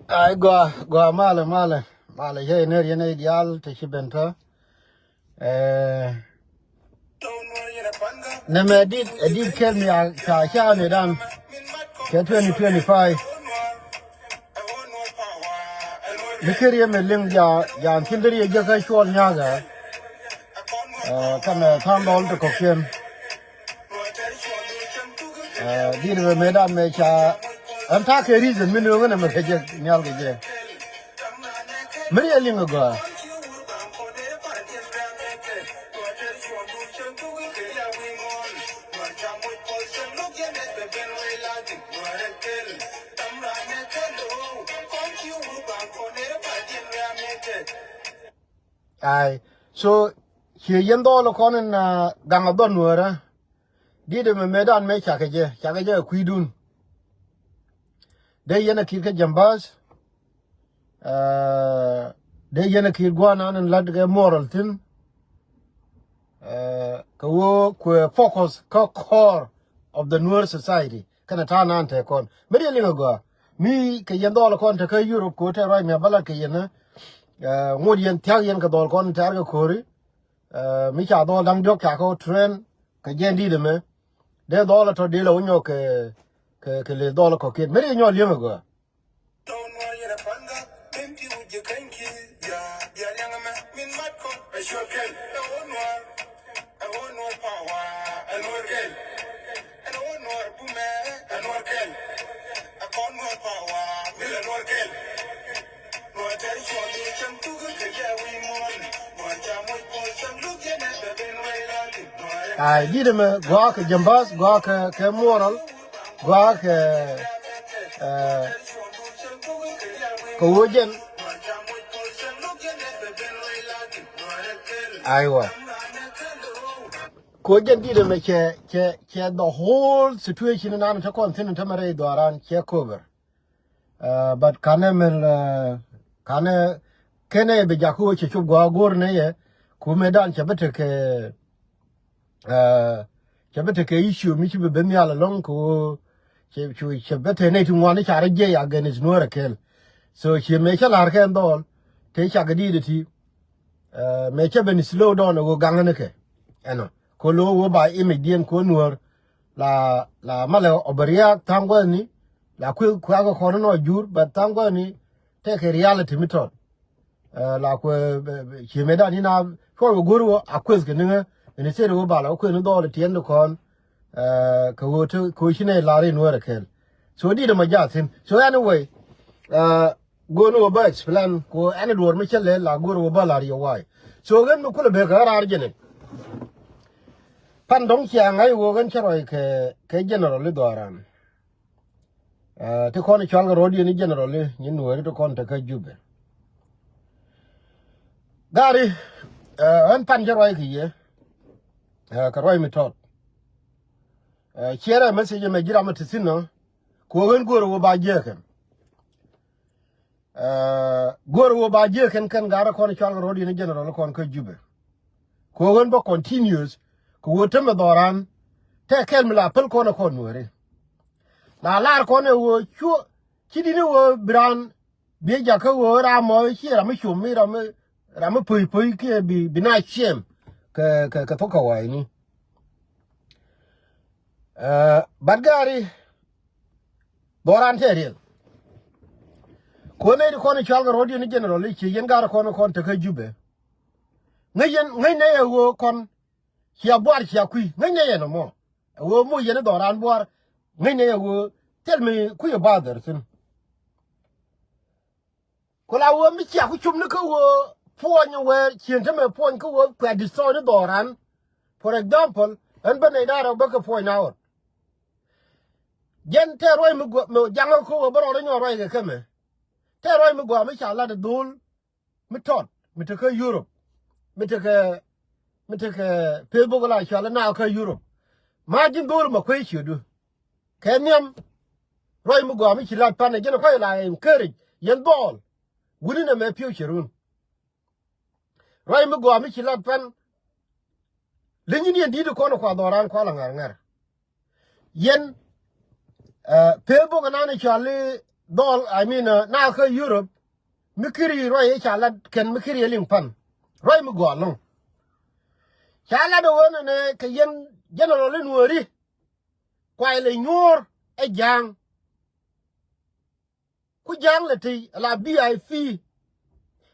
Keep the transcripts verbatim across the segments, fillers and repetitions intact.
Ai gɔaa, gɔaa malɛ, malɛ, malɛ, yɛ ner yɛn ɛ diaal te ci ben tɔ. Ɛɛ, nɛ mɛ dit, ɛ dit kɛl mi a ca ca ni dan. Kɛ twenty twenty-five. Mi kër yɛ mi liŋ ja, ja tin deri yɛ jɛ kä cuɔl nyaga. Ɛɛ, kan, ɛɛ, than dɔl te kɔkiɛn. Ɛɛ, dit mɛ mɛ dan mɛ ca. Ɛn ta kɛ reason mi ni ŋä nɛ mɛ kɛ jɛ, nyal kɛ jɛ. Mɛ ri yɛ liŋ a gɔaa. Ai, so, ci yɛn dhɔl kɔn in, ah, gaŋ a dhɔn wärä. Dit mɛ mɛ dan mɛ cakɛ jɛ, cakɛ jɛ a kui̱dun. Dee yɛn a kir kä jambas. Ɛɛ, dee yɛn a kir guanan in lat kɛ moral thin. Ɛɛ, kɛ woo kuɛ focus kä core of the Nuer society. Kɛnɛ ta̱a̱ nan tɛ kɔn. Mi riɛ liŋ a gɔaa. Mi kɛ yɛn dhɔl kɔn te kä Europe kɛ woo tɛ ruac mi a bä lat kɛ yɛn, ɛɛ, ŋot yɛn thiak yɛn kɛ dhɔl kɔn tɛɛr kɛ ko̱ri. Ɛɛ, mi ca dhɔl da̱ŋ diɔ̱k ca kɛ wä train kɛ jɛn dit ɛmɛ. Dee dhɔl a tɔ dee la wä nyɔk kɛ, kɛ, kɛ leth dhɔl kɔ̱kiɛn. Mi riɛ nyɔk liŋ a gɔaa. Ai, dit mɛ gɔaa kɛ jambas, gɔaa kɛ, kɛ moral, gɔaa kɛ, ɛɛ, kɛ woo jɛn. Aiwa. Kɛ woo jɛn dit mɛ cɛ, cɛ, cɛ the whole situation nan te kɔn thin te mɛ rɛy dhɔaran cɛ cover. Ɛɛ, but kanɛ mɛl, ɛɛ, kanɛ kɛnɛ bi jakä wä cɛ cop gɔaa go̱r nɛ yɛ. Kumɛ dan cɛ bi tekɛ, ɛɛ, cɛ bi tekɛ issue mi ci bi ben nhial ɛlɔ̱ŋ kɛ wä cɛ, cɛ, cɛ bi tekɛ nɛy ti ŋuan i̱ ca rɔ jiɛc against Nuäär ɛ kɛl. So ciɛ mëë cä la̱r kɛn dhɔl te cakɛ di̱i̱t ɛ ti. Ɛɛ, mëë cä ben slow down ɛ wä gaŋä ni kɛ ɛnɔ. Ko lo̱ wä ba image diɛn ko Nuäär la, la malɛ ɔ bɛ riaak tha̱a̱ŋ guäthni. La kui̱ kui̱ akɛ kɔn inɔ jur, but tha̱a̱ŋ guäthni tekɛ reality mi tɔt. Ɛɛ, la kuɛ, bɛ, bɛ, ci mëë dan in a cuɔl wä go̱r wä a kueth kɛ niŋä. Instead wä ba la wä kueth ni dhɔl tiɛn di kɔn. Ɛɛ, kɛ wä te, kɛ wä ci nɛy lar in wä rɛ kɛl. So dit ɛmɔ jathin. So anyway, ɛɛ, go̱r ni wä ba explain, ko ɛn duɔr mi cä lɛ la go̱r wä ba lar yɛ why. So ɣän mi kulɛ bek kɛ ɣän raar jɛnɛ. Pan dɔ̱ŋ cia ŋa̱c wä ɣän cä ruac kɛ, kɛ general i̱ dhɔran. Ɛɛ, ti kɔn cual kɛ rɔ̱diɛn i̱ general i̱ nyin Nuääri ti kɔn te kä Jubɛ. Gari, ɛɛ, ɣän pan cä ruac kɛ yɛ. Ɛɛ, kɛ ruac mi tɔt. Ɛɛ, ciɛrɛ message mɛ ji̱ ram mi ti thi̱n nɔ. Ku ɣän go̱r wä ba jiɛɛkɛn. Ɛɛ, go̱r wä ba jiɛɛkɛn kɛn gar kɔn cual kɛ rɔ̱diɛn i̱ general kɔn kä Jubɛ. Ku ɣän bä continuous, ku wä temɛ dhɔran, tɛ kɛl mi la päl kɔn ɛ kɔn Nuääri. La lar kɔn ɛ wä cuɔ, ci di̱t ni wä bi raan, bi jakä wä ram mɔ, ci ram mi com, mi ram mi, ram mi pöc pöc kiɛ bi, bi na ciem, kɛ, kɛ, kɛ thok kɛ wa̱i̱ni. Ɛɛ, but gari, dhɔran tɛ riɛl. Kuɔn nɛy ti kɔn cual kɛ rɔ̱diɛn i̱ general i̱ ci yɛn gar kɔn kɔn te kä Jubɛ. Ŋäc yɛn, ŋäc nɛy ɛ ɣöö kɔn cia buar cia kui̱, ŋäc nɛy ɛn ɛmɔ. Ɛ ɣöö moc yɛn i̱ dhɔran buar, ŋäc nɛy ɛ ɣöö thil mi kui̱ ɛ ba dhɛr thi̱n. Ku la wee mi cia ku cop ni kä wee puɔny wee cien tämɛ puɔny kä wee kuɛ destroy ni dhɔran. For example, ɛn bä nɛy da̱rä bä kɛ puɔny na ɣɔt. Jɛn tɛ ruac mi guɔ mi jaŋä kä wee bä rɔɔdä nyɔɔn ruac kɛ kɛmɛ. Tɛ ruac mi guɔ mi ca lat dhol mi tɔt mi tekä Europe, mi tekä, mi tekä Facebook la cual na kä Europe. Ma ji̱n dhol ma kuec ciötdu kɛ nhiam. Ruac mi guɔ mi ci lat pan ɛ jɛn kɔc la encourage yɛn dhɔl. Wuni nɛ mɛ future wun. Ruac mi gɔaa mi ci lat pɛn. Li nyin yɛn di̱t kɔn kua dhɔran kua la ŋa̱r ŋa̱r. Yɛn peth bok nan i̱ cɔal i̱ dhɔl, I mean, na kä Europe. Mi kiri ruac i̱ ca lat kɛn mi kiri i̱ liŋ pan. Ruac mi gɔaa loŋ. Ca lat i̱ ɣöö nɛnɛ kɛ yɛn general i̱ nuɔɔri. Kuay lɛ nyuur ɛ ja̱a̱ŋ. Ku ja̱a̱ŋ lɛ tey ala V I P.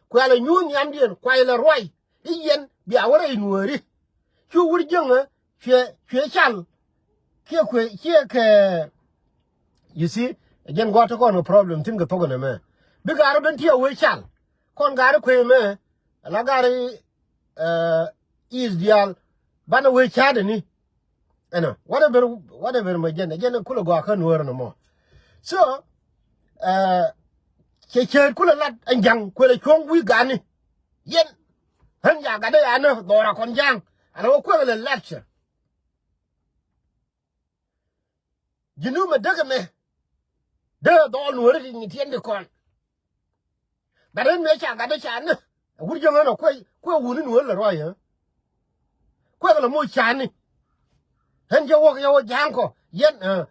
Kuɛ lɛ nyuur nhiamdiɛn kuay lɛ ruac i̱ yɛn bia wä rɛy nuɔɔri. Cu wur jiäŋä cuɛ cuɛ cal. Kiɛ kuɛ ciɛ kɛ. You see, ɛ jɛn gua̱a̱th ti kɔn kɛ problem thi̱n kɛ thok ɛn ɛmɛ. Bi gaari ben ti a wee cal kɔn gaari kuëë mɛ. Ala gaari is diaal banɛ wee ca̱a̱dɛ ni. Ɛnɔ whatever, whatever mɛ jɛn ɛ jɛn kulɛ gɔaa kä nuɔɔr ɛnɔ mɔ. So cɛ cɛɛt kulɛ lat ɛn ja̱ŋ kuɛlɛ cuɔ̱ŋ wi̱i̱ gani. Yɛn ɣän ya gatdä ya ni dhɔra kɔn ja̱ŋ. Ala wä kuɛk lɛ lecture. Ji̱n ni mɛ däk ɛmɛ dee dhɔɔl nuɔɔri ti nyi tiɛn di kɔn. Gat ɣän mëë ca gatdä ca ni ɛ wur jäŋ ɣän ɔ kuɛ kuɛ wuni nuɔɔri lɛ ruac ɣä. Kuɛk lɛ moc ca ni. Ɣän cɛ wäk yɛ wä ja̱a̱ŋ kɔ yɛn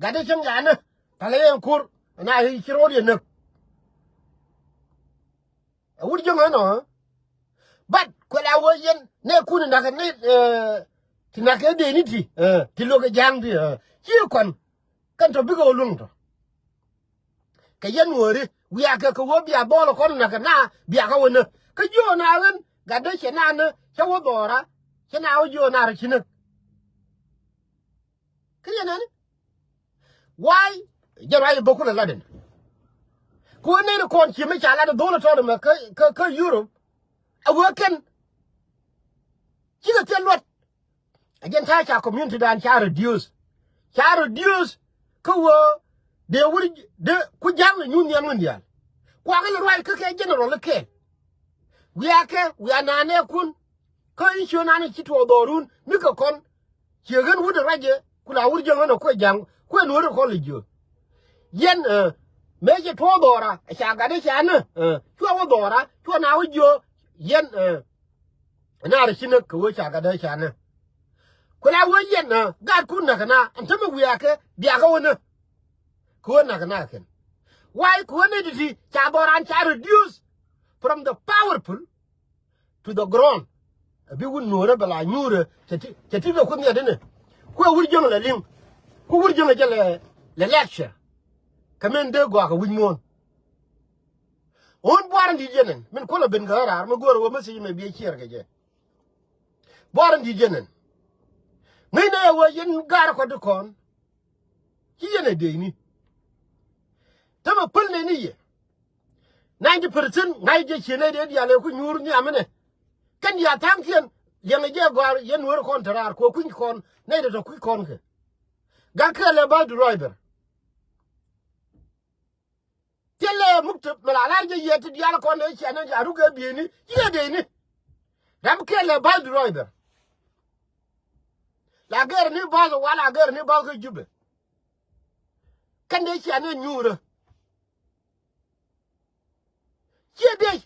gatdä cäŋ ca ni. Palä yɛn ko̱r ɛn a ci ro̱o̱d yɛ näk. Ɛ wur jäŋ ɣän ɔ. But kuɛ la wä yɛn nɛ kun nak ni ti nak kɛ dee ni ti ti lo̱k kɛ ja̱a̱ŋ ti ci kɔn. Kɛn tɔ bikɛ wä luäŋ tɔ kɛ yɛn wääri wiakɛ kɛ wä bia bɔɔl kɔn nak kɛ na bia kä wä nä kä jiöö na ɣän gatdä cɛ na nä cä wä dhɔra cä na wä jiöö na rɔ ci näk. Kä yɛn ɛn why jɛ ruac bä kulɛ lat in. Ku wen nɛn kɔn ci mi ca lat in dho̱l tɔt mɛ kä kä Europe. A wee kɛn cikɛ thil luɔt. A jɛn ta̱a̱ ca community dan ca reduce. Ca reduce kä wee dee wur dee ku ja̱ŋ ni nyuun nhiam ŋun diaal. Kuakɛ lɛ ruac kä kɛ general kɛɛl. Wiakɛ wiak nanɛ kun kä i̱ ciö nanɛ ci tuɔɔk dhɔrun mi kɛ kɔn. Ciɛ ɣän wut ruacɛ ku la wur jiäŋ ɣän ɛ kuɛ ja̱ŋ kuɛ nuɔ̱ɔ̱ri kɔn lɛ jiö. Yɛn mëë cɛ tuɔɔk dhɔra ca gatdä ca nä cua wä dhɔra cua na wä jiö. Yɛn ɛ na rɛ ci näk kɛ wee ca gatdä ca nä. Ku la wee yɛn ɛ gat kun näk kɛ na ɛn tämɛ wiakɛ biakä wä nä. Kɛ wee näk kɛ na kɛn why kɛ wee nɛ ti̱ti̱ ca dhɔran ca reduce from the powerful to the ground. A bi wun nuɔ̱ɔ̱rä bɛ la nyuurä cɛ ti cɛ ti lɛ kuoth nhiat inɛ. Kuɛ wur jiäŋ lɛ liŋ ku wur jiäŋ lɛ jɛ lɛ lecture. Kɛ min dee gɔaa kɛ wi̱c muɔ̱ɔ̱n. Ɣän buar in di̱t yɛn ɛn min kuɔlɛ ben kɛ ɣän raar mi go̱o̱rä wä message mɛ biɛ ciɛɛr kɛ jɛ. Buar in di̱t yɛn ɛn ŋäcnɛ ɛ wä yɛn ga̱a̱r kɔt ti kɔn. Ci yɛn ɛ dee ni tämɛ päl nɛ ni yɛ. Ninety percent ŋa̱c jɛ cië nɛy dee diaal ɛ ku nyuur nhiam inɛ. Kɛn ya tha̱a̱ŋkiɛn liɛŋɛ jɛ gɔaar yɛn nuɔ̱ɔ̱ri kɔn te raar kuɔ kui̱ny kɔn nɛy dee tɔ kui̱ kɔn kɛ. Gat kɛɛl ɛ bus driver. Thilɛ muktab mi la lar jɛ yɛ ti diaal kɔn dee ciɛ ni ja ruk ɛ bieyni ci yɛ dee ni. Ram kɛɛl ɛ bus driver. La gɛr ni bus wala gɛr ni bus kä Jubɛ. Kɛn dee ciɛ ni nyuurä. Ciɛ dee.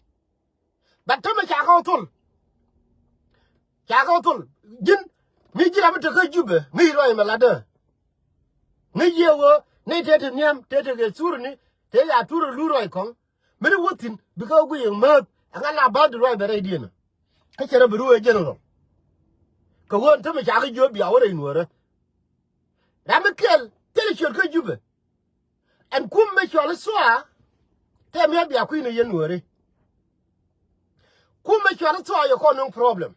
But tämɛ ca kɛ wä thol. Ca kɛ wä thol ji̱n mi ji̱ ram mi te kä Jubɛ ŋäc ruac mɛ latdä. Ŋäc yɛ wee ni te te nhiam te te kɛ thurni te ya thurä lu ruac kɔŋ. Mini wä thi̱n bikɛ wä guiy in määth ɛŋa la bäth di ruac bɛ rɛydiɛn. Kä cɛ rɔ bi ruëë general. Kɛ ɣöö ɛn tämɛ ca kɛ jiöö bia wä rɛy nuäärä. Ram mi kɛl thilɛ ciöt kä Jubɛ. Ɛn kum mi cɔl i̱ thua tɛm yɛ bia kui̱n i̱ yɛn nuääri. Kum mi cɔl i̱ thua yɛ kɔn nuŋ problem.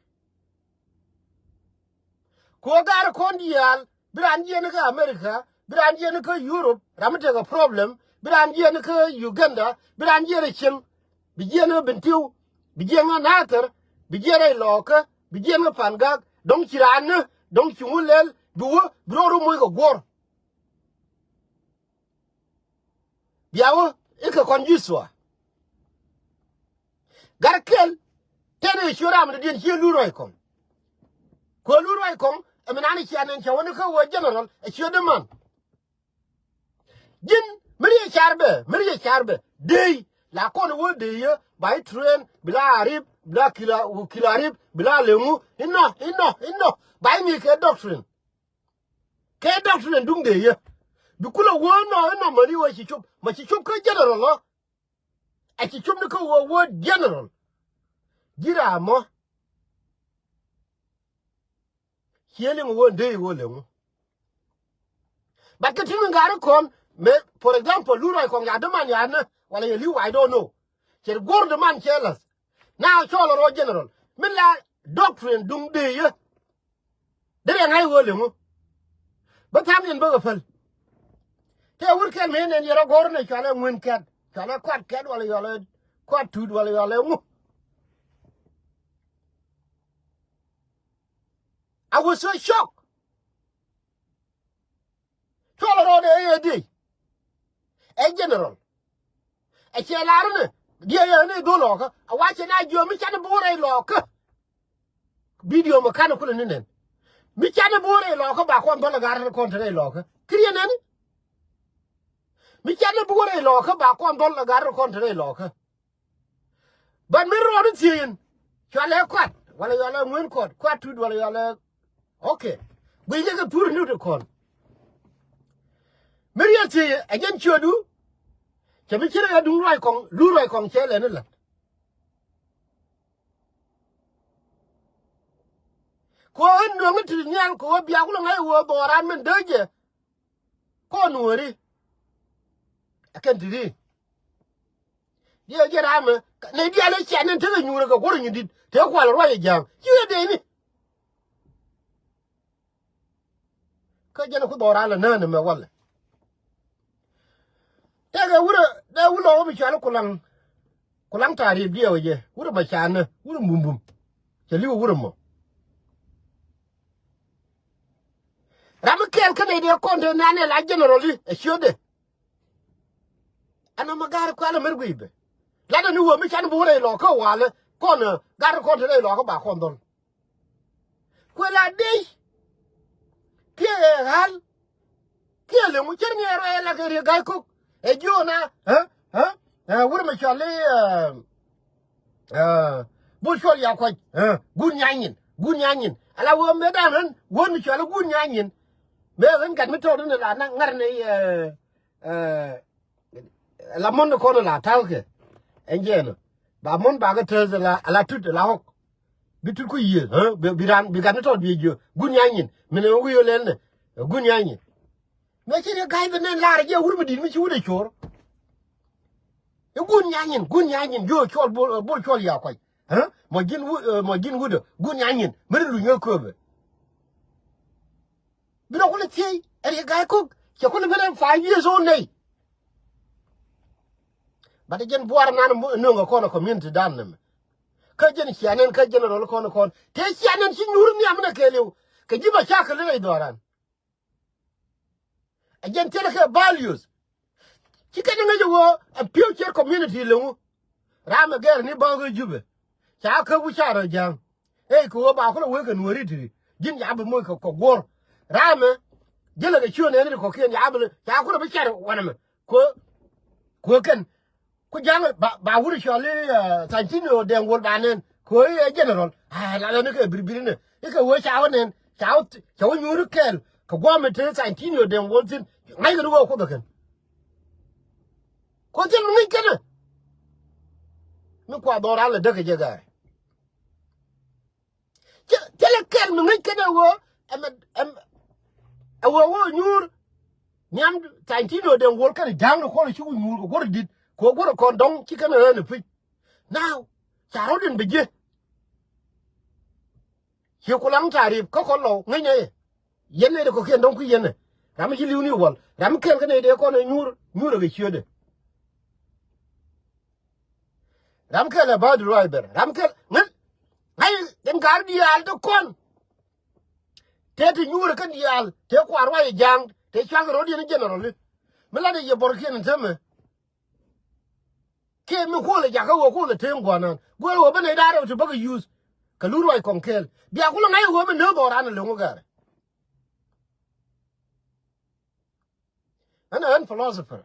Ku ɣä gaari kɔn diaal bi raan jiɛn kä America, bi raan jiɛn kä Europe, ram mi tekɛ problem, bi raan jiɛn kä Uganda, bi raan jiɛn ɛ cieŋ. bi jiɛn ɛ Bentiu, bi jiɛn ɛ Nathir, bi jiɛn ɛ Lɔɔkä, bi jiɛn ɛ Pangak, dɔ̱ŋ ci raan ni, dɔ̱ŋ ci ŋu lɛl, bi wä, bi rɔɔdu moc kɛ guɔ̱r. Bia wä, ikɛ kɔn ji̱ thua. Gat kɛl, tɛn ɛ ciö ram dɔ̱diɛn ciö Lur Ruac Kɔŋ. Kuɛ Lur Ruac Kɔŋ, ɛ mi nani cia nɛn cɛ wä ni kä wä general, ɛ ciö däman. Ji̱n, mi riɛ car bɛ, mi riɛ car bɛ, dee, la kɔn wä dee yɛ, ba i̱ train, bi la arip, bi la kila, kila arip, bi la leŋu, inɔ, inɔ, inɔ, ba i̱ mi kɛ doctrine. Kɛ doctrine duŋ dee yɛ. Bi kulɛ wä nɔ, inɔ mani wä ci cop, ma ci cop kä general ɔ. A ci cop ni kä wä wä general. Ji̱ ram mɔ. Ciɛ liŋ wä dee wä leŋu. But kä ti mi gat ri kɔn, mɛ, for example, Lur Ruac Kɔŋ ya däman ya nä, wala yɛ li̱w, I don't know. Cɛ guɔ̱r däman cɛ la̱th. Na cɔl rɔ general. Mi la doctrine duŋ dee yɛ. Derɛ ŋa̱c ɣöö liŋu. Bä tha̱a̱ŋ in bä kɛ päl. Tëë wur kɛn mëë nɛn yɛ rɔ go̱o̱r nɛ cualɛ ŋuën kɛn. Cualɛ kuat kɛn wala yɔlɛ kuat tut wala yɔlɛ ŋu. I was so shocked. Cuɔl rɔɔdɛ ɛ yɛ diey. Ɛ general. Ɛ ciɛ lar ni diey ɛ ni dhol lɔɔkä. A wacɛ na jiɔ mi canɛ bo̱o̱r rɛy lɔɔkä. Video mɛ kanɛ kulɛ ni nɛn. Mi canɛ bo̱o̱r rɛy lɔɔkä ba kɔn dhɔl ɛ gar kɔn te rɛy lɔɔkä. Kiriɛ nɛni. Mi canɛ bo̱o̱r rɛy lɔɔkä ba kɔn dhɔl ɛ gar kɔn te rɛy lɔɔkä. But mi rɔɔdu thiec in, cualɛ kuat wala yɔlɛ ŋuën kɔt, kuat tut wala yɔlɛ. Okay. Guiy jɛ kɛ pur ni ti kɔn. Mi riɛ thiec ɛ jɛn ciötdu. Cɛ mi ci rɛ duŋ Ruac Kɔŋ, Lur Ruac Kɔŋ cɛ lɛ ni la̱t. Kɛ ɣöö in duɔ̱ŋ ti nhial kɛ ɣöö bia kulɛ ŋa̱c ɣöö dhɔran min dee jɛ. Kɔn nuɔ̱ɔ̱ri. Ɛ kɛn ti ri. Diɛ jɛ ramɛ. Nɛ diaal ɛ cian nɛn tekɛ nyuurɛ kɛ kuɔrɛ nyin dit. Tëë kual ruac ɛ ja̱a̱ŋ. Ci ɣä dee ni. Kä jɛn ku dhɔran lɛ nään ɛmɛ walɛ. Tëëkɛ wurɛ dee wulɔ wä mi cual kulaŋ. Kulaŋ ta̱a̱ riep diɛ wä jɛ. Wurɛ ma canä. Wurɛ bumbum. Cɛ li̱w wurɛ mɔ. Ram mi kɛɛl kä nɛy dee kɔn te nɛn ɛ la general i̱ ɛ ciötdɛ. Ɛn ɔmɔ ga̱r kualɛ mɛr guiy bɛ. Latdɛ ni wee mi can bi wä rɛy lɔɔkä walɛ kɔn ɛ ga̱r kɔn te rɛy lɔɔkä ba kɔn dhɔl. Kuɛ la dec kiɛ ɛ ɣa̱l. Kiɛ leŋ ŋu cär ni ɛ rɔy ɛ la kɛ Riek Ga̱a̱c Kok. Ɛ jiööna, ɛ, ɛ, ɛ, wur mɛ cɔal i̱, ɛ, ɛ, Bol Cuɔl Yakuac, ɛ, Gun Nyanyin, Gun Nyanyin. Ala wee mëë dan ɣän, wee mi cɔal i̱ Gun Nyanyin. Mëë ɣän gat mi tɔɔt ni la na ŋa̱r ni, ɛ, ɛ, la mun ni kɔn la ta̱wkɛ. Ɛn jɛɛn. Ba mun ba kɛ tääth la, la tut la ɣɔk. Bi tut ku yiëë, ɛ, bi, bi ran, bi gat ni tɔt bi jiö. Gun Nyanyin. Min ɛ wi̱i̱ ɣä lɛl ni. Ɛ Gun Nyanyin. Mëë ci Riek Ga̱a̱c bi nɛn lar jɛ wur mi di̱t mi ci wut ɛ cor. Ɛ Gun Nyanyin, Gun Nyanyin, jiö cɔl Bol, Bol Cuɔl Yakuac. Ɛ? Mɔ ji̱n wut, ɛ, mɔ ji̱n wut ɛ. Gun Nyanyin. Mi ri luny ɛ kööbɛ. Bi rɔ kulɛ thiey, ɛ Riek Ga̱a̱c Kok. Cɛ kulɛ ben ɛ five years old nɛy. Bat ɛ jɛn buar nan nööŋɛ kɔn ɛ community dan nɛmɛ. Kä jɛn cia nɛn kä general kɔn kɔn. Tëë cia nɛn ci nyuur nhiam inɛ kɛɛliw. Kɛ ji̱ ba ca kɛ lirɛ i̱ dhɔran. Ɛ jɛn thilɛ kɛ values. Ci kɛn ŋäc ɛ ɣöö ɛ future community leŋu. Ramɛ gɛr ni bäŋ kä Jubɛ. Ca kä wi̱c ca rɔ ja̱a̱ŋ. Ëë kɛ ɣöö ba kulɛ wee kɛ nuɔ̱ɔ̱ri ti. Ji̱n ca bi moc kɛ kɛ guɔ̱r. Ramɛ. Ji̱lɛ kɛ ciöön ɛn ri kɔ̱kiɛn ca bi ca kulɛ bi cɛr wanɛmɛ. Kɛ ɣöö, kɛ ɣöö kɛn. Ku ja̱ŋ ba, ba wur cɔl i̱, ɛ, Santino Dɛŋ Wol ba nɛn. Kɛ ɣöö i̱ ɛ general. Ɛ, la lɛ ni kɛ birbir inɛ. I̱ kɛ ɣöö ca wä nɛn. Ca wä, ca wä nyuuri kɛɛl. Kɛ gua̱a̱m mi te Santino Dɛŋ Wol thi̱n. Ŋa̱ckɛ ni ɣöö Kuoth ɛ kɛn. Kuoth thil mi ŋäc kɛn ɛ. Mi kua dhɔran lɛ däk kɛ jɛ ga̱a̱c. Thilɛ kɛl mi ŋäc kɛn ɛ ɣöö ɛmɛ, ɛmɛ, ɛ ɣöö ɣöö nyuur. Nhiam Santino Dɛŋ Wol kɛn ja̱a̱ŋ ni kɔn ci ku nyuur kɛ guɔ̱r dit kɛ ɣöö guɔ̱r kɔn dɔ̱ŋ ci kɛn ɛ ɣän ɛ pi̱c. Now ca rɔ̱diɛn bɛ jiɛ. Ciɛ Kulaŋ Ta̱a̱ Riep kä kɔn lɔw ŋäcnɛ yɛ. Yɛn nɛy dee kɔ̱kiɛn dɔ̱ŋ kui̱ yɛn ɛ. Ram mi ci li̱w ni wal. Ram mi kɛl kä nɛy dee kɔn ɛ nyuur, nyuur ɛ kɛ ciötdɛ. Ram kɛl ɛ bä driver. Ram kɛl ŋäl. Ŋäc in ga̱r diaal ti kɔn. Tëë ti nyuur kä diaal tëë kuaar ruac ɛ ja̱a̱ŋ tëë cua̱k rot yɛn general. Mi lat ɛ yɛ bɔrkiɛn in tämɛ. Kiɛ mi kuɔlɛ jakä ɣöö kuɔlɛ teŋ guanan guɛl ɣöö bä nɛy da̱a̱r rɛw ti bäkɛ yuth. Kɛ lur ruac kɔŋ kɛɛl bia kulɛ ŋa̱c ɣöö mi nööth ɣɔran ɛ lo̱ŋ ɣärɛ. Ɣän ɛ ɣän philosopher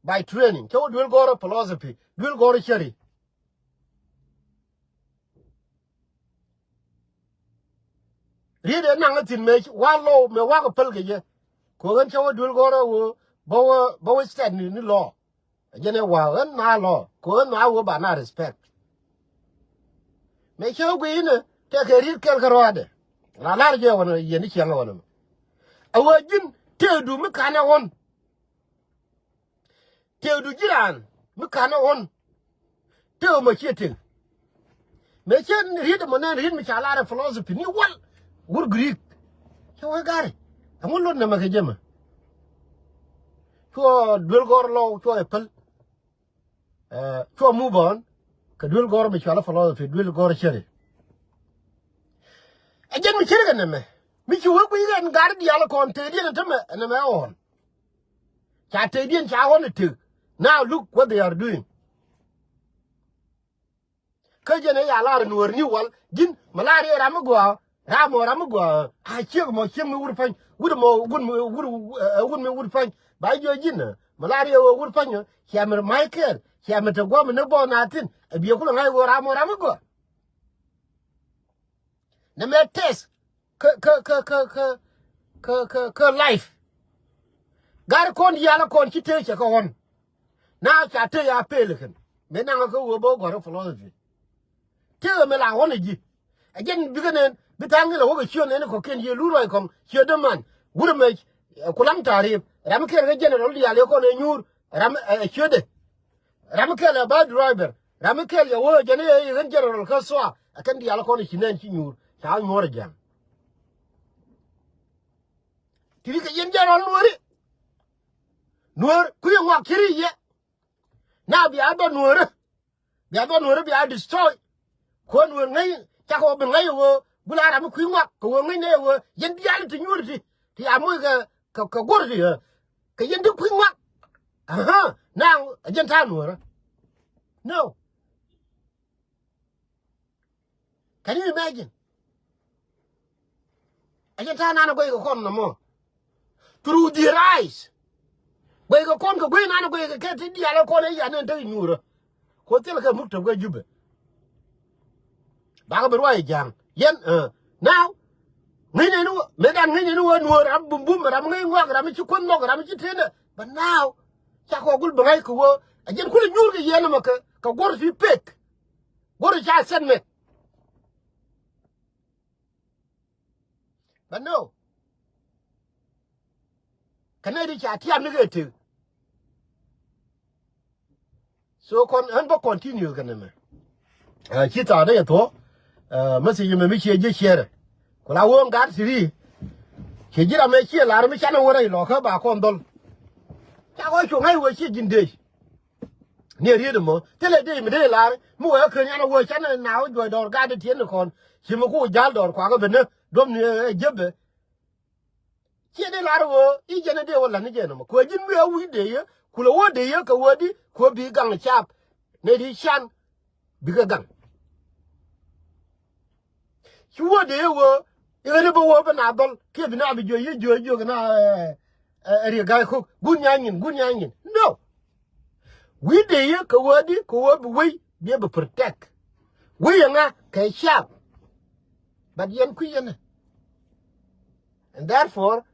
by training cä wä duel gɔrä philosophy duel gɔrä cäri. Riet ɛ naŋ ɛ thi̱n mëë wa low mëë wakɛ päl kɛ jɛ. Kɛ ɣän cä wä duel gɔrä wä bä wä bä wä stand ni lɔ. Ɛ jɛn ɛ wa ɣän na lɔ kɛ ɣän na wä ba na respect. Mëë cä wä guiy inɛ tɛkɛ riet kɛl kä rɔadɛ. La lar jɛ ɣɔn yɛn i̱ ciɛŋ ɣɔn ɛmɛ. Ɛ wä ji̱n tëëdu mi kanɛ ɣɔn. Tëëdu ji̱ raan mi ka̱n ɛ ɣɔn. Tëë mɔ ciɛ tëë. Mëë cä riet ɛmɔ nɛn riet mi ca lar ɛ philosophy ni wal. Wur Greek. Cä wee gari. Ɛŋu lot nɛmɛ kɛ jemɛ. Cuɔ duel gɔr lɔw cuɔ ɛ päl. Cuɔ move on. Kɛ duel gɔr mi cual ɛ philosophy duel gɔr cäri. Ɛ jɛn mi cäri kɛ nɛmɛ mi ci wee guiy kɛn gari diaal kɔn tëëdiɛn ɛ tämɛ ɛ nɛmɛ ɛ ɣɔn. Ca tëëdiɛn ca ɣɔn ɛ tëk. Now look what they are doing. Kä jɛn ɛ ya lar nuɔr ni wal ji̱n malaria ram mi gɔaa. Ram mɔ ram mi gɔaa a ciek mɔ ciek mi wur pa̱ny wut mɔ wut mi wut wut mi wut pa̱ny. Ba jiɔ ji̱n malaria wä wur pa̱ny. Cia mi ma̱c kɛɛl cia mi te guam ni bɔ na thin. A biɛ kulɛ ŋa̱c wä ram mɔ ram mi gɔaa. Nɛ mɛ test kä kä kä kä kä kä kä kä life. Gar kɔn diaal kɔn ci tëë cɛ kä ɣɔn. Na ca tëë ya pel kɛn mɛ naŋ kä wee bä gɔr philosophy. Tëë mɛ la ɣɔn ji̱. Ɛ jɛn bikɛ nɛn bi tha̱a̱ŋ ni la wä kɛ ciö nɛn kɔ̱kiɛn yɛ lu ruac kɔŋ ciö däman. Wurɛ mɛ kulaŋ ta̱ri̱p ram kɛn kä general diaal yɛ kɔn ɛ nyuur ram ɛ ciötdɛ. Ram mi kɛl ɛ bä driver. Ram mi kɛl yɛ wee jɛn i̱ ɣän general kä sua. Ɛ kɛn diaal kɔn i̱ ci nɛn ci nyuur ca nyuɔr ɛ jɛn. Ti ri kɛ yɛn general nuɔri. Nuɔr kui̱ ŋuak ci ri yɛ. Na bia dhɔ nuɔri. Bia dhɔ nuɔri bia destroy. Kuɔn wee ŋäc cakɔ bi ŋäc wee gula ram mi kui̱ ŋuak kɛ wee ŋäc nɛ wee yɛn diaal ti nyuur ti. Ti a moc kɛ kɛ guɔr ti ɛ kɛ yɛn ti kui̱ ŋuak. Aha. Now a jɛn ta̱a̱ nuɔrä. No. Can you imagine? A jɛn ta̱a̱ nan a guɛy kɛ kɔn nɔmɔ. Through their eyes. Guɛy kɛ kɔn kɛ guɛy nan a guɛy kɛ kɛ ti diaal kɔn ɛ yan ɛn tek nyuurä. Ko thil kɛ muk tɔp kɛ Jubɛ. Bakɛ bi ruac ja̱a̱ŋ yɛn. Now ŋäcnɛ ni wä mëëdan ŋäcnɛ ni wä nuɔ̱ɔ̱r ram bumbum ram ŋäc ŋuak ram ci kuänh nhɔk ram ci tënɛ. But now ca kɔ gul bi ŋa̱c kɛ wä a jɛn kulɛ nyuur kɛ yɛn ɛmɛ kɛ guɔr ti pek. Guɔr ca sɛt mɛk. But no. Kɛ nɛy ti ca tiam ni kɛ tëk. So kɔn ɣän bä continue kɛ nɛmɛ. Ci tha̱a̱ŋ dee yɛ thuɔ̱k. Message mɛ mi ciɛ ji̱ share. Ku la wee gat ti ri. Ciɛ ji̱ ram mɛ ciɛ lar mi canɛ wä rɛy lɔkä ba kɔn dhɔl. Ca kɔn cu ŋa̱c wee ciɛ ji̱n dee. Ni riet mɔ thilɛ dee mi dee lar mi wee kä nyan wee canɛ na wä juɔc dɔɔr gat ti tiɛn ni kɔn. Ci mi ku jal dɔɔr kuakä ben ni duɔm ni ɛ jepɛ. Ciɛ dee lar ɣöö i̱ jɛn ɛ dee wä la̱t ni jɛ nɔmɔ kuɛ ji̱n wi̱i̱ a wi̱i̱ dee yɛ kulɛ wä dee yɛ kɛ wä di kuɛ bi gaŋ cap. Nɛ di can bikɛ gaŋ. Ci wä dee yɛ wä i̱ ɣän i̱ bä wä bä na dhɔl kiɛ bi na bi jiö yɛ jiö jiö kɛ na ɛ riɛ ga̱y kok gun nya nyin gun nya nyin no. Wi̱i̱ dee yɛ kɛ wä di kɛ wä bi wei bi ɛ bi protect. Wei yɛ ŋa kɛ cap. But yɛn kui̱ yɛn ɛ. And therefore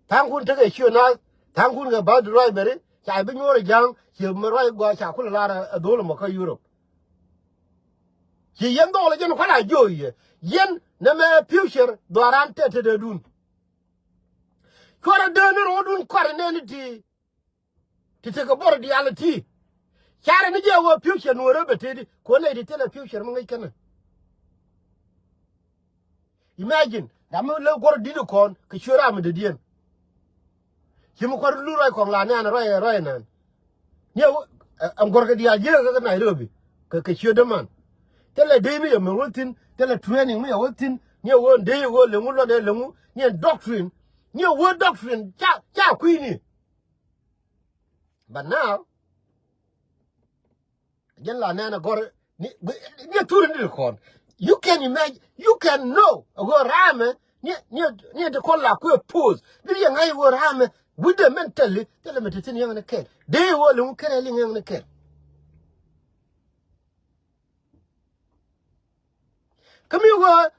tha̱a̱ŋkun tekɛ ciö naath tha̱a̱ŋkun kɛ bä driver ca bi nyuɔr ɛ ja̱a̱ŋ ciö mi ruac gɔaa ca kulɛ lar ɛ dhol ɛmɔ kä Europe. Ci yɛn dhɔl ɛ jɛn kuala jiö yɛ yɛn nɛmɛ future dhɔaran tɛt tetdädun. Cuarɛ dee ni ro̱o̱dun kuarɛ nɛni ti. Ti tekɛ bɔr diaal ti. Carɛ ni jɛ wä future nuɔrɛ bɛ teti kuɔn nɛy ti thilɛ future mi ŋäc kɛnɛ. Imagine ram mi lɛ guɔr di̱t kɔn kɛ cuɛ ram mi dee diɛn. Ci mi kuar lu ruac kɔŋ la nɛn ruac ruac nɛn. Niɛ Ɛ, ɛn guɔ̱rkɛ diaal jiäkä kä Nairobi. Kɛ, kɛ ciötdä man. Thilɛ dee mi yɛ mɛ wä thi̱n, thilɛ training mi yɛ wä thi̱n, ni ɛ wä dee wä leŋu luɔt ɛ leŋu, ni ɛ doctrine, ni ɛ wä doctrine, ca, ca kui̱ni. But now, jɛn la nɛn a gɔr, ni, ni a thuri ni kɔn. You can imagine, you can know, a wä ramɛ, ni, ni, ni a de kɔn la kuɛ pose. Ni yɛ ŋa̱c wä ramɛ, with the mentally, tell me to thin young and a kid. Dee wä leŋu kɛn a liŋ young and a kid. Kä mi wä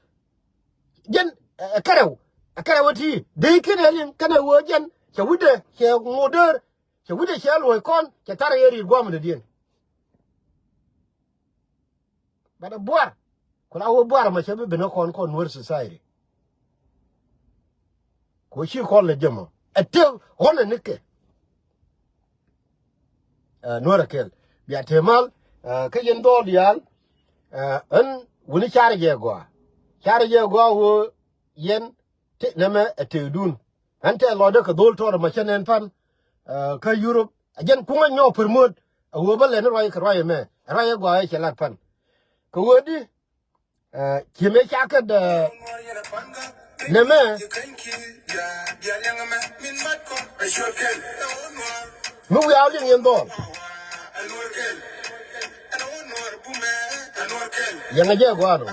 jɛn, ɛ, kɛrɛw, ɛ, kɛrɛw ti dee kɛn ɛ liŋ kɛn ɛ wä jɛn cɛ wi̱cdɛ cɛ ŋot däär cɛ wi̱cdɛ cɛ luɔ̱c kɔn cɛ thar ɛ yɛ ri̱i̱t gua̱a̱m dee diɛn. But ɛ buar ku la wä buar mɛ cɛ bi ben ɛ kɔn kɔn Nuer society. Ku ci kɔn lɛ jɛ mɔ ɛ tëë ɣɔn ɛ nikɛ. Ɛ, Nuɛr ɛ kɛl bia tëë mal. Ɛ, kä yɛn dhɔl diaal, ɛ, ɣän wuni carɛ jɛ gɔaa. Carɛ jɛ gɔaa ɣöö yɛn tëë nɛmɛ ɛ tëëdun. Ɣän tɛɛ lɔcdä kɛ dhol tɔɔr ɛmɔ cä nɛn pan, ɛ, kä Europe. Ɛ jɛn kuŋä nyɔɔk promote ɛ ɣöö bä lɛn ruac kɛ ruac ɛmɛ. Ɛ ruac ɛ gɔaa ɛ cɛ lat pan. Kɛ ɣöö di, Ɛ, ci mëë ca kɛ dɛ nɛmɛ. Mi wiaa liŋ yɛn dhɔl. Yɛŋɛ jɛ gɔaa nɔ.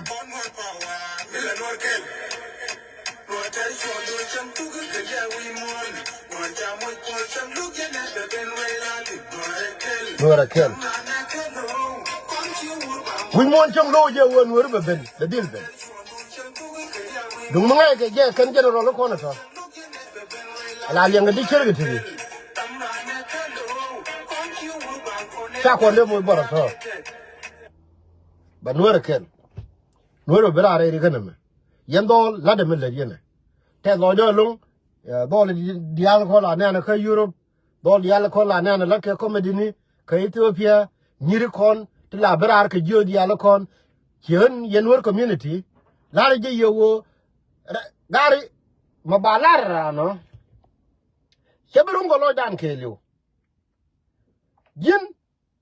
Nuɛr ɛ kɛl. Wi̱c muɔ̱ɔ̱n cäŋ lo̱w jɛ wä Nuɛr bɛ ben, bɛ dhil ben. Duŋ mi ŋa̱ckɛ jɛ kɛn general kɔn ɛ tɔ̱. Ala liɛŋkɛ di cär kɛ ti̱ti̱. Ca kɔn dee moc bɔr ɛ tɔ̱. Bɛ Nuɛr ɛ kɛl. Nuɛr bɛ ben raar rɛy ri känɛ mɛ. Yɛn dhɔl la̱tdɛ mi lät yɛn ɛ. Tɛth lɔcdä ɛlɔ̱ŋ, ɛ, dhɔl diaal kɔn la nɛɛnɛ kä Europe. Dhɔl diaal kɔn la nɛɛnɛ la̱t kɛ comedy ni kä Ethiopia. Nyiri kɔn ti la bi raar kɛ jiö diaal kɔn. Ci ɣän yɛn Nuɛr community. La̱rä jɛ yɛ ɣöö rɛ-, gari mɛ ba lar raan ɔ. Cɛ bi ruŋ kɛ lɔcdan kɛɛliw. Ji̱n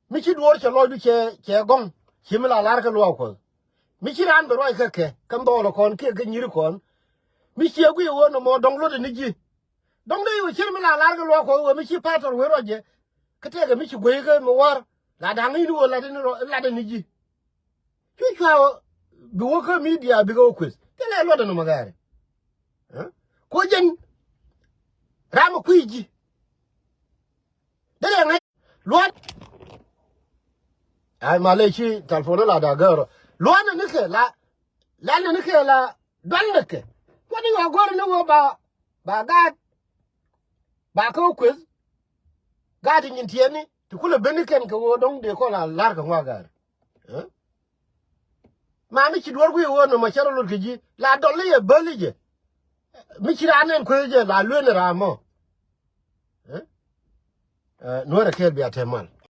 mi ci duɔ̱ɔ̱r cɛ lɔcdu cɛ, cɛ gɔ̱ŋ. Ci mi la lar kɛ luaak Kuɔth. Mi ci raan bɛ ruac kä kɛ, kɛ dhɔl kɔn kiɛ kɛ nyiri kɔn. Mi ciɛ guiy ɣöö nɔmɔ dɔ̱ŋ luɔtdɛ ni ji̱. Dɔ̱ŋ dee i̱ wä cier mi la lar kɛ luaak Kuɔth wee mi ci pastor wee ruac jɛ. Kä tëëkɛ mi ci guey kä mi wäär. La da̱ŋ in wä latdɛ ni rɔ-, latdɛ ni ji̱. Cu cua bi wä kä media bikɛ wä kueth. Thilɛ luɔtdɛ nɔmɔ gɛɛri. Ɛ? Kuɔ jɛn ram mi kui̱ ji̱. Dee ŋa̱c luɔt. Ay, malɛ ci telephone la da gɛr. Luɔt ni kɛ la, la ni kɛ la, dual ni kɛ. Kuɔt ni yɔ gɔr ni wä ba, ba gaat, ba kä kueth. Gaat nyin tiɛni ti kulɛ ben ni kɛn kɛ wä dɔŋ dee kɔn la lar kɛ ŋua gɛr. Ɛ? Ma mi ci duɔr kui̱ wä nɔmɔ cɛ rɔ lot kɛ ji̱ la dɔl ni yɛ bäli jɛ. Mi ci raan nɛn kueth jɛ la lueni ram mɔ. Ɛ? Ɛ, Nuɛr ɛ kɛɛl bia tɛm mal.